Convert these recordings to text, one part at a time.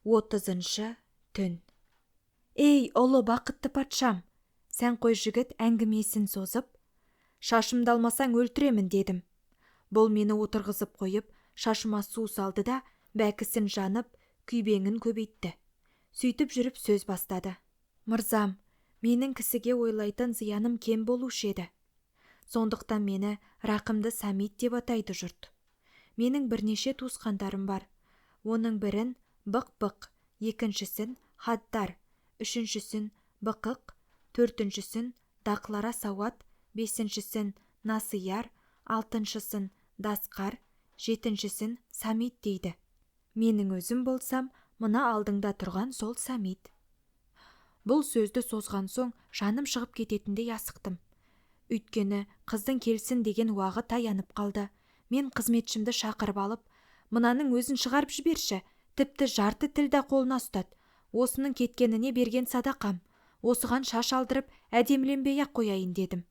30-түн. Ей, ұлы бақытты патшам, сәнқой жігіт әңгімесін созып: «Шашымды алмасаң, өлтіремін», – дедім. Бұл мені отырғызып қойып, шашыма су салды да, бәкісін жанып, күйбеңін көбейтті. Сөйтіп жүріп сөз бастады: «Мырзам, менің кісіге ойлайтын зияным кем болушы еді. Сондықтан мені Рақымды Самит деп атайды жұрт. Менің бірнеше туысқандарым бар. Оның бірін Бықпық, екіншісін Хаддар, үшіншісін Бықық, төртіншісін Дақлара Сауат, бесіншісін Насыяр, алтыншысын Дасқар, жетіншісін Самит дейді. Менің өзім болсам, мына алдыңда тұрған сол Самит». Бұл сөзді созған соң жаным шығып кететіндей асықтым. Үйткені қыздың келсін деген уағы таянып қалды. Мен қызметшімді шақырып алып: «Мынаның өзін шығарып жіберші, тіпті жарты тілда қолына ұстат, осының кеткеніне берген садақам, осыған шаш алдырып, әдеміленбей–ақ қояйын», – дедім.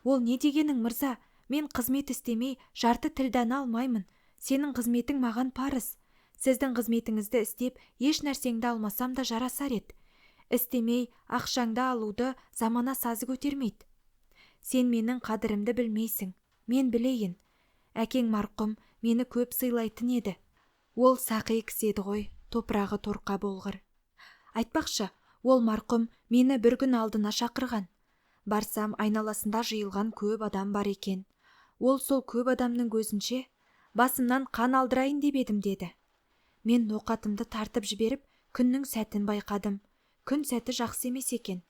Ол: «Не дегенің, мырза, мен қызмет істемей, жарты тілданы алмаймын, сенің қызметің маған парыз, сіздің қызметіңізді істеп, еш нәрсеңді алмасам да жарасар еді, істемей, ақшаңды алуды замана сазы көтермейді. Сен менің қадірімді білмейсің, мен білейін, әкең марқұм мені көп сыйлайтын еді, ол сақи кісі еді ғой, топырағы торқа болғыр. Айтпақшы, ол марқұм мені бір күн алдына шақырған. Барсам, айналасында жиылған көп адам бар екен. Ол сол көп адамның көзінше: «Басымнан қан алдырайын деп едім», – деді. Мен ноқатымды тартып жіберіп, күннің сәтін байқадым. Күн сәті жақсы емес екен.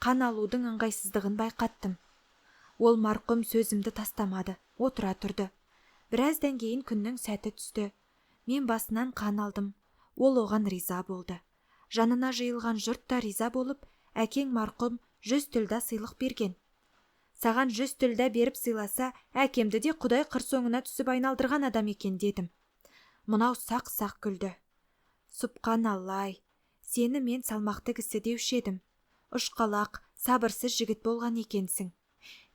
Қан алудың ыңғайсыздығын байқаттым. Ол марқұм сөзімді тастамады, отыра тұрды. Біраздан кейін күннің сәті түсті. Мен басынан қан алдым. Ол оған риза болды. Жанына жиылған жұрт та риза болып, әкең марқұм 100 тілда сыйлық берген. Саған 100 тілда беріп сыйласа, әкемді де құдай қыр соңына түсіп айналдырған адам екен, дедім. Мынау сақ-сақ күлді. Сұбқаналла-ай, сені мен салмақты кісі деуші едім. Ұшқалақ, сабырсыз жігіт болған екенсің.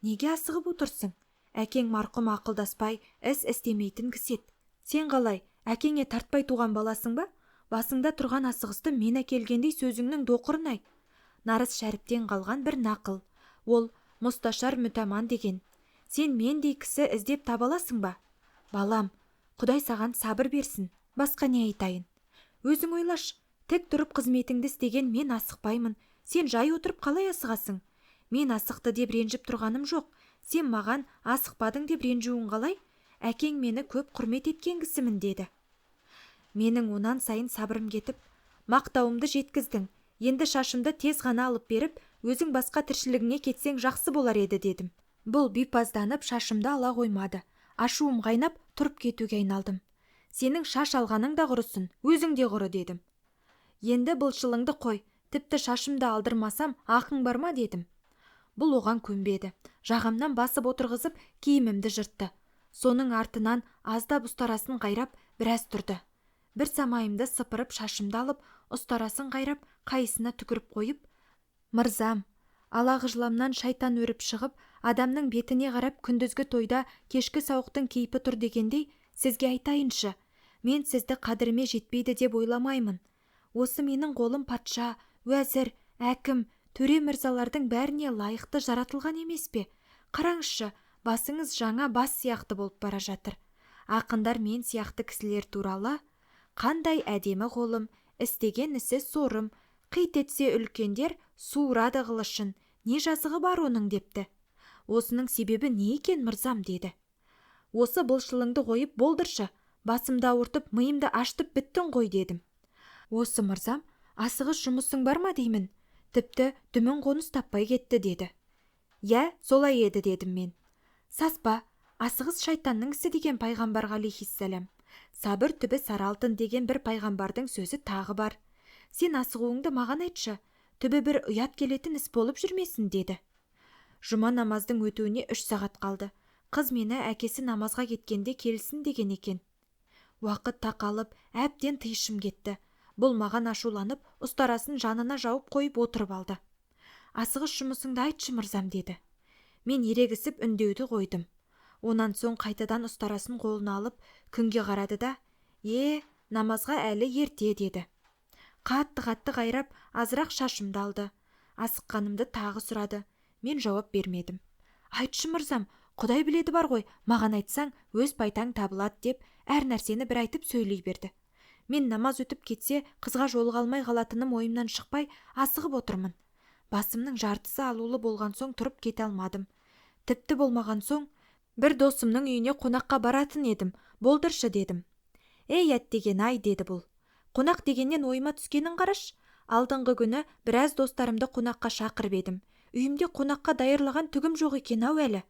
Неге асығып отырсың? Әкең марқұм ақылдаспай іс істемейтін кісі еді. Сен қалай, әкеңе тартпай туған баласың ба? Басыңда тұрған асығысты мен әкелгендей сөзіңнің доқырын-ай. Нарыс Шәріптен қалған бір нақыл. Ол Мұсташар Мүтәман деген. Сен мендей кісі іздеп таба аласың ба? Балам, Құдай саған сабыр берсін, басқа не айтайын? Өзің ойлашы, тік тұрып қызметіңді істеген мен асықпаймын, сен жай отырып қалай асығасың? Мен асықты деп ренжіп тұрғаным жоқ, сен маған асықпадың деп ренжуің қалай? Әкең мені көп құрмет еткен кісімін, деді. Менің онан сайын сабырым кетіп: «Мақтауымды жеткіздің, енді шашымды тез ғана алып беріп, өзің басқа тіршілігіңе кетсең жақсы болар еді», – дедім. Бұл бипазданып шашымды ала қоймады. Ашуым қайнап, тұрып кетуге айналдым. «Сенің шаш алғаның да құрысын, өзің де құры», – дедім. «Енді былшылыңды қой, тіпті шашымды алдырмасам, ақың бар ма?» – дедім. Бұл оған көнбеді. Жағамнан басып отырғызып, киімімді жыртты. Соның артынан аздап ұстарасын қайрап, біраз тұрды. Бір самайымды сыпырып шашымды алып, ұстарасын қайрап, қайысына түкіріп қойып: «Мырзам, алағыжыламнан шайтан өріп шығып, адамның бетіне қарап күндізгі тойда кешкі сауықтың кейпі тұр дегендей, сізге айтайыншы, мен сізді қадіріме жетпейді деп ойламаймын. Осы менің қолым патша, уәзір, әкім, төре мырзалардың бәріне лайықты жаратылған емес пе? Қараңызшы, басыңыз жаңа бас сияқты болып бара жатыр. Ақындар мен сияқты кісілер туралы: "Қандай әдемі қолым, істеген ісі сорым, қит етсе үлкендер, суырады қылышын, не жазығы бар оның?" депті. Осының себебі не екен, мырзам?» – деді. «Осы былшылыңды қойып болдыршы, басымды ауыртып, миымды ашытып біттің ғой», – дедім. «Осы, мырзам, асығыс жұмысың бар ма деймін, тіпті дүмің қоныс таппай кетті», – деді. «Иә, солай еді», – дедім мен. «Саспа, асығыс шайтанның ісі деген пайғамбар ғалейһиссалам. Сабыр түбі сары алтын деген бір пайғамбардың сөзі тағы бар. Сен асығуыңды маған айтшы, түбі бір ұят келетін іс болып жүрмесін», – деді. Жұма намаздың өтуіне 3 сағат қалды. Қыз мені әкесі намазға кеткенде келсін деген екен. Уақыт тақалып, әбден тиышым кетті. Бұл маған ашуланып, ұстарасын жанына жауып қойып отырып алды. «Асығыс жұмысыңды айтшы, мырзам», – деді. Мен ерегісіп үндеуді қойдым. Онан соң қайтадан ұстарасын қолына алып, күнге қарады да: «Е, намазға әлі ерте», – деді. Қатты-қатты қайрап, азырақ шашымды алды. Асыққанымды тағы сұрады. Мен жауап бермедім. «Айтшы, мырзам, Құдай біледі бар ғой, маған айтсаң, өз пайдаң табылады», – деп, әр нәрсені бір айтып сөйлей берді. Мен намаз өтіп кетсе, қызға жолыға алмай қалатыным ойымнан шықпай, асығып отырмын. Басымның жартысы алулы болған соң тұрып кете алмадым. Тіпті болмаған соң, бір досымның үйіне қонаққа баратын едім, болдыршы дедім. «Ей, әттеген–ай!» – деді бұл. Қонақ дегеннен ойыма түскенін қарашы. Алдыңғы күні біраз достарымды қонаққа шақырып едім. Үйімде қонаққа даярлаған түгім жоқ екен–ау әлі.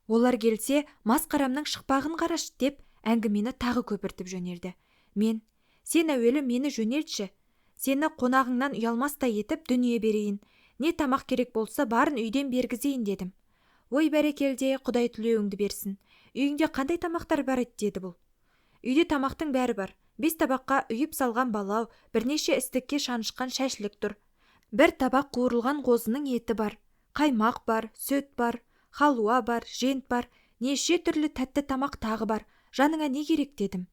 Олар келсе, масқарамның шықпағын қарашы, деп әңгімені тағы көпіртіп жөнелді. Мен: «Сен әуелі мені жөнелтші, сені қонағыңнан ұялмастай етіп дүние берейін, не тамақ керек болса барын үйден бергізейін», – дедім. «Ой, бәрекелде, Құдай тілеуіңді берсін. Үйіңде қандай тамақтар бар еді?» – деді бұл. «Үйде тамақтың бәрі бар. 5 табаққа үйіп салған балау, бірнеше істікке шанышқан шашлік тұр. Бір табақ қуырылған қозының еті бар, қаймақ бар, сүт бар, халуа бар, жент бар, неше түрлі тәтті тамақ тағы бар. Жаныңа не керек?» – дедім.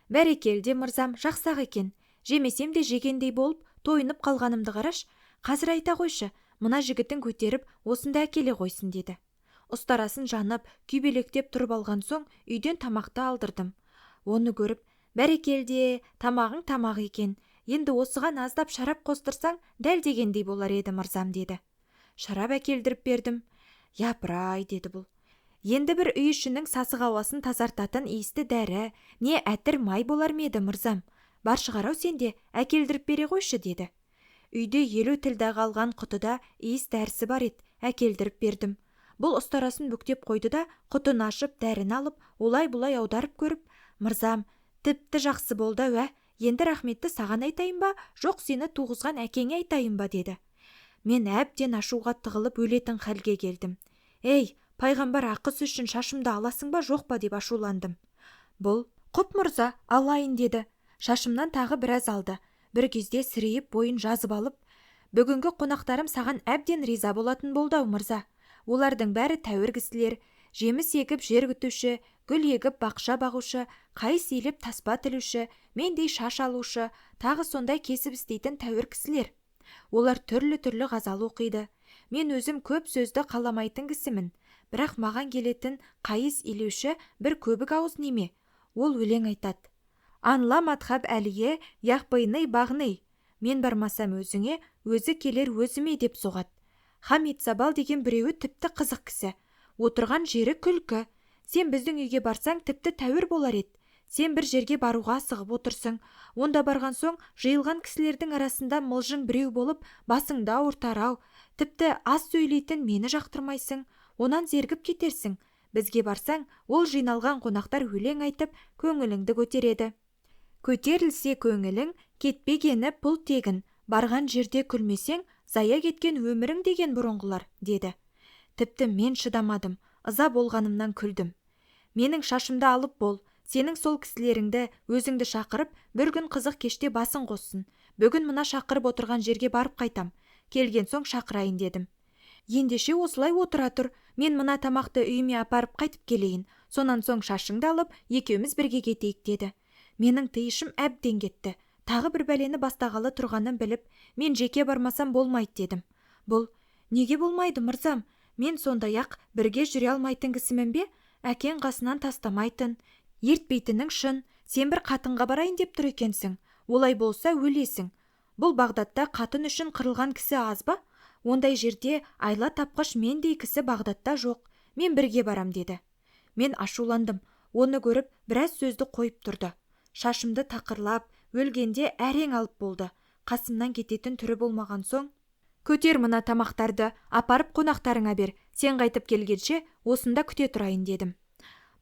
«Бәрекелде, мырзам, жақсы-ақ екен. Жемесем де жегендей болып, тойынып қалғанымды қараш. Қазір айта қойшы, мына жігітің көтеріп, осында әкеле қойсын», – деді. Ұстарасын жанып, күйбелектеп тұрып алған соң үйден тамақты алдырдым. Оны көріп: «Бәрекелде, тамағың тамақ екен. Енді осыған аздап шарап қостырсаң, дәл дегендей болар еді, мырзам», – деді. Шарап әкелдіріп бердім. «Япырай», – деді бұл. «Енді бір үй ішінің сасық ауасын тазартатын иісті дәрі, не әтір май болар ма еді, мырзам? Бар шығар-ау сенде, әкелдіріп бере қойшы», – деді. Үйде 50 тілдағы алған құтыда иіс дәрісі бар еді, әкелдіріп бердім. Бұл ұстарасын бүктеп қойды да, құтыны ашып, дәріні алып, олай-бұлай аударып көріп: «Мырзам, тіпті жақсы болды-ау, ә, енді рахметті саған айтайын ба, жоқ сені туғызған әкеңе айтайын ба?» – деді. Мен әбден ашуға тығылып өлетін халге келдім. «Ей, пайғамбар ақысы үшін шашымды аласың ба, жоқ па?» – деп ашуландым. Бұл: «Құп, мырза, алайын», – деді. Шашымнан тағы біраз алды. Бір кезде сірейіп бойын жазып алып: «Бүгінгі қонақтарым саған әбден риза болатын болды-ау, мырза. Олардың бәрі тәуір кісілер, жеміс егіп жер күтуші, гүл егіп бақша бағушы, қайыс илеп таспа тілуші, мендей шаш алушы, тағы сондай кесіп істейтін тәуір кісілер. Олар түрлі-түрлі ғазал оқиды. Мен өзім көп сөзді қаламайтын кісімін. Бірақ маған келетін қайыс илеуші бір көбік ауыз неме. Ол өлең айтады. Анла мадхаб әлие яқпыйны бағны. Мен бармасам өзіңе, өзі келер өзіме деп соғады. Хамид Сабал деген біреуі тіпті қызық кісі. Отырған жері күлкі. Сен біздің үйге барсаң тіпті тәуір болар еді. Сен бір жерге баруға асығып отырсың. Онда барған соң жиылған кісілердің арасында мылжың біреу болып, басыңды ауыртар–ау. Тіпті аз сөйлейтін мені жақтырмайсың. Онан зерігіп кетерсің. Бізге барсаң, ол жиналған қонақтар өлең айтып, көңіліңді көтереді. Көтерілсе көңілің, кетпегені пұл тегін, барған жерде күлмесең, зая кеткен өмірің деген бұрынғылар», – деді. Тіпті мен шыдамадым, ыза болғанымнан күлдім. «Менің шашымды алып бол, сенің сол кісілеріңді, өзіңді шақырып, бір күн қызық кеште басын қоссын. Бүгін мына шақырып отырған жерге барып қайтам. Келген соң шақырайын», – дедім. «Ендеше осылай отыра тұр, мен мына тамақты үйіме апарып қайтып келейін. Сонан соң шашыңды алып, екеуміз бірге кетейік», – деді. Менің тиышым әбден кетті. Тағы бір бәлені бастағалы тұрғанын біліп, мен жеке бармасам болмайды дедім. Бұл: «Неге болмайды, мырзам? Мен сондай-ақ бірге жүре алмайтын кісімін бе? Әкең қасынан тастамайтын, ертпейтінің шын, сен бір қатынға барайын деп тұр екенсің. Олай болса өлесің. Бұл Бағдатта қатын үшін қырылған кісі аз ба? Ондай жерде айла тапқыш мендей кісі Бағдатта жоқ. Мен бірге барам», – деді. Мен ашуландым. Оны көріп, біраз сөзді қойып тұрды. Шашымды тақырлап, өлгенде әрең алып болды. Қасымнан кететін түрі болмаған соң: «Көтер мына тамақтарды, апарып қонақтарыңа бер, сен қайтып келгенше, осында күте тұрайын», – дедім.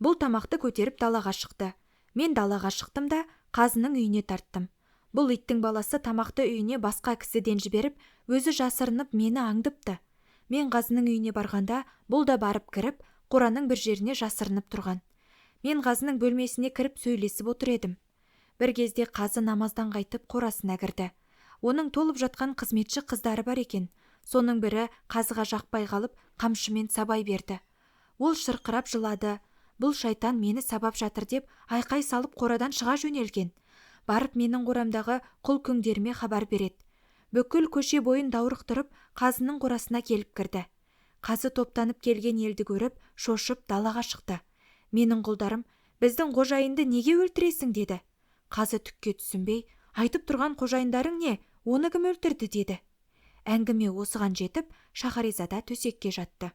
Бұл тамақты көтеріп далаға шықты. Мен далаға шықтым да, қазының үйіне тарттым. Бұл иттің баласы тамақты үйіне басқа кісіден жіберіп, өзі жасырынып мені аңдыпты. Мен қазының үйіне барғанда, бұл да барып кіріп, қораның бір жеріне жасырынып тұрған. Мен қазының бөлмесіне кіріп сөйлесіп отыр едім. Бір кезде қазы намаздан қайтып қорасына кірді. Оның толып жатқан қызметші қыздары бар екен. Соның бірі қазыға жақпай қалып, қамшымен сабай берді. Ол шырқырап жылады. Бұл шайтан мені сабап жатыр деп, айқай салып қорадан шыға жөнелген. Барып менің қорамдағы құл–күңдеріме хабар береді. Бүкіл көше бойын даурықтырып, қазының қорасына келіп кірді. Қазы топтанып келген елді көріп, шошып, далаға шықты. Менің құлдарым: «Біздің қожайынды неге өлтіресің?» – деді. Қазы түкке түсінбей: «Айтып тұрған қожайындарың не, оны кім өлтірді?» – деді. Әңгіме осыған жетіп, Шахризада төсекке жатты.